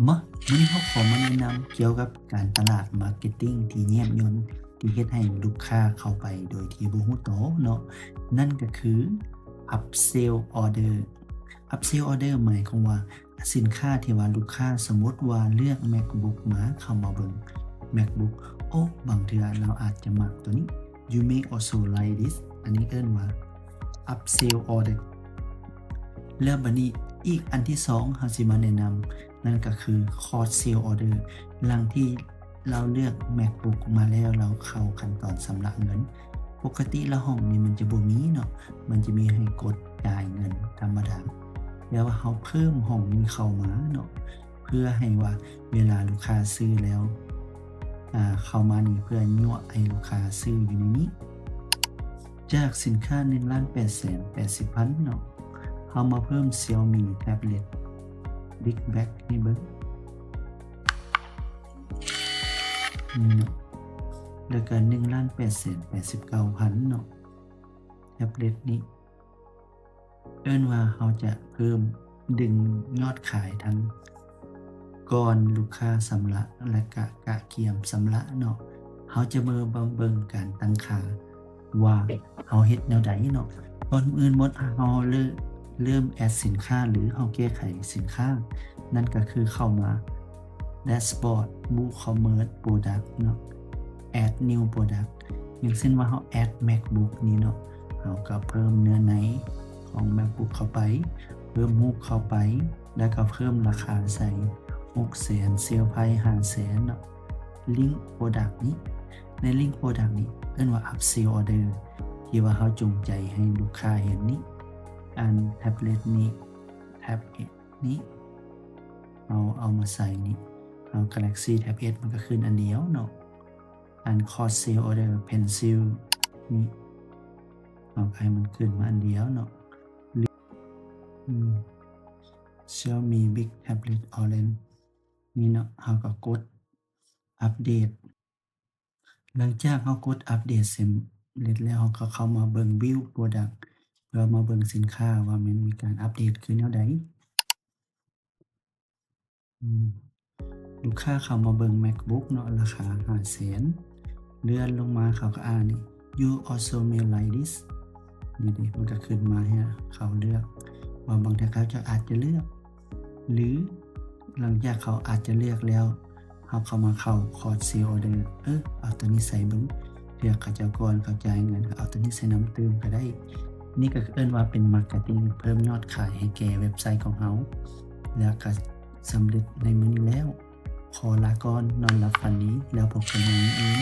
ມາ ມື້ນີ້ເຮົາຂໍມາແນະນຳກ່ຽວກັບການຕະຫຼາດ marketing ທີ່ແຍບຍົນ ທີ່ເຮັດໃຫ້ລູກຄ້າເຂົ້າໄປໂດຍທີ່ບໍ່ຮູ້ໂຕເນາະ, ນັ້ນກໍຄື upsell order. Upsell order ໝາຍຄວາມວ່າ ສິນຄ້າທີ່ວ່າລູກຄ້າ ສົມມຸດວ່າເລືອກ MacBook ມາ ເຂົ້າມາເບິ່ງ MacBook ໂອ້ ບາງເທື່ອລາວອາດຈະມັກໂຕນີ້ You may also like this. ອັນນີ້ເອີ້ນວ່າ upsell order. ແລ້ວບາດນີ້ອີກອັນທີສອງເຮົາຊິມາແນະນຳ ນັ້ນກໍຄື cross sell order. ຫຼັງທີ່ລາວເລືອກ MacBook ມາແລ້ວ ລາວເຂົ້າຂັ້ນຕອນຊຳລະເງິນ. ປົກກະຕິລະຫ້ອງນີ້ມັນຈະບໍ່ມີເນາະ, ມັນຈະມີໃຫ້ກົດຈ່າຍເງິນທຳມະດາ. ແຕ່ວ່າເຮົາເພີ່ມຫ້ອງນີ້ເຂົ້າມາເນາະ ເພື່ອໃຫ້ວ່າເວລາລູກຄ້າຊື້ແລ້ວ ອາ ເຂົ້າມານີ້ ເພື່ອຍົວະໃຫ້ລູກຄ້າຊື້ຢູ່ໃນນີ້. ຈາກສິນຄ້າໜຶ່ງລ້ານແປດແສນແປດສິບພັນເນາະ, ເຮົາມາເພີ່ມ Xiaomi tablet Big Black ນີ້ເບິ່ງ ນີ້ເນາະ, ແລ້ວກໍໜຶ່ງລ້ານແປດແສນແປດສິບເກົ້າພັນເນາະ tablet ນີ້. ເອີ້ນວ່າເຮົາຈະເພີ່ມດຶງຍອດຂາຍທັງກ່ອນລູກຄ້າຊຳລະ ແລະກະກະກຽມຊຳລະເນາະ. ເຮົາຈະມາເບິ່ງການຕັ້ງຄ່າວ່າເຮົາເຮັດແນວໃດເນາະ. ກ່ອນອື່ນໝົດ ເຮົາເລີ່ມ ເລີ່ມແອັດສິນຄ້າ ຫຼືເຮົາແກ້ໄຂສິນຄ້າ, ນັ້ນກໍຄືເຂົ້າມາ dashboard WooCommerce product ເນາະ add new product. ຢ່າງເຊັ່ນວ່າເຮົາແອັດ MacBook ນີ້ເນາະ, ເຮົາກໍເພີ່ມເນື້ອໃນຂອງ MacBook ເຂົ້າໄປ, ເພີ່ມຮູບເຂົ້າໄປ, ແລ້ວກໍເພີ່ມລາຄາໃສ່ ຫົກແສນ, sale price ຫ້າແສນເນາະ. Link product ນີ້, ໃນ link product ນີ້ເອີ້ນວ່າ upsell order ທີ່ວ່າເຮົາຈົງໃຈໃຫ້ລູກຄ້າເຫັນນີ້. ອັນ tablet ນີ້ tablet ນີ້ ເຮົາເອົາມາໃສ່ນີ້, ເອົາ Galaxy Tab S ມັນກໍຂຶ້ນອັນດຽວເນາະ. ອັນ Corsair Order Pencil ນີ້ ເຮົາກໍໃຫ້ມັນຂຶ້ນມາອັນດຽວເນາະ ຫຼື ອືມ Xiaomi Big Tablet Orange ນີ້ເນາະ, ເຮົາກໍກົດອັບເດດ. ຫຼັງຈາກເຮົາກົດອັບເດດສຳເລັດແລ້ວ, ເຮົາກໍເຂົ້າມາເບິ່ງ View Product ເພື່ອມາເບິ່ງສິນຄ້າວ່າມັນມີການອັບເດດຄືແນວໃດ. ອືມ ລູກຄ້າເຂົ້າມາເບິ່ງ MacBook ເນາະ, ລາຄາຫ້າແສນ. ເລື່ອນລົງມາ ເຂົາກໍອ່ານນີ້ You also may like this ນີ້ເດ, ມັນກໍຂຶ້ນມາໃຫ້ເຂົາເລືອກ ວ່າບາງເທື່ອເຂົາເຈົ້າອາດຈະເລືອກ ຫຼື ຫຼັງຈາກເຂົາອາດຈະເລືອກແລ້ວ ເຮົາເຂົ້າມາເຂົ້າ Corsair Order ເອີ ເອົາຕົວນີ້ໃສ່ເບິ່ງ ເລືອກເຂົາເຈົ້າກ່ອນ ເຂົາຈ່າຍເງິນ ເອົາຕົວນີ້ໃສ່ນຳຕື່ມກໍໄດ້. ນີ້ກໍເອີ້ນວ່າເປັນ Marketing ເພີ່ມຍອດຂາຍໃຫ້ແກ່ເວັບໄຊຂອງເຮົາ ແລ້ວກໍສຳເລັດໃນມື້ນີ້ແລ້ວ. ຂໍລາກ່ອນ, ນອນຫຼັບຝັນດີ, ແລ້ວພົບກັນໃໝ່ມື້ອື່ນ.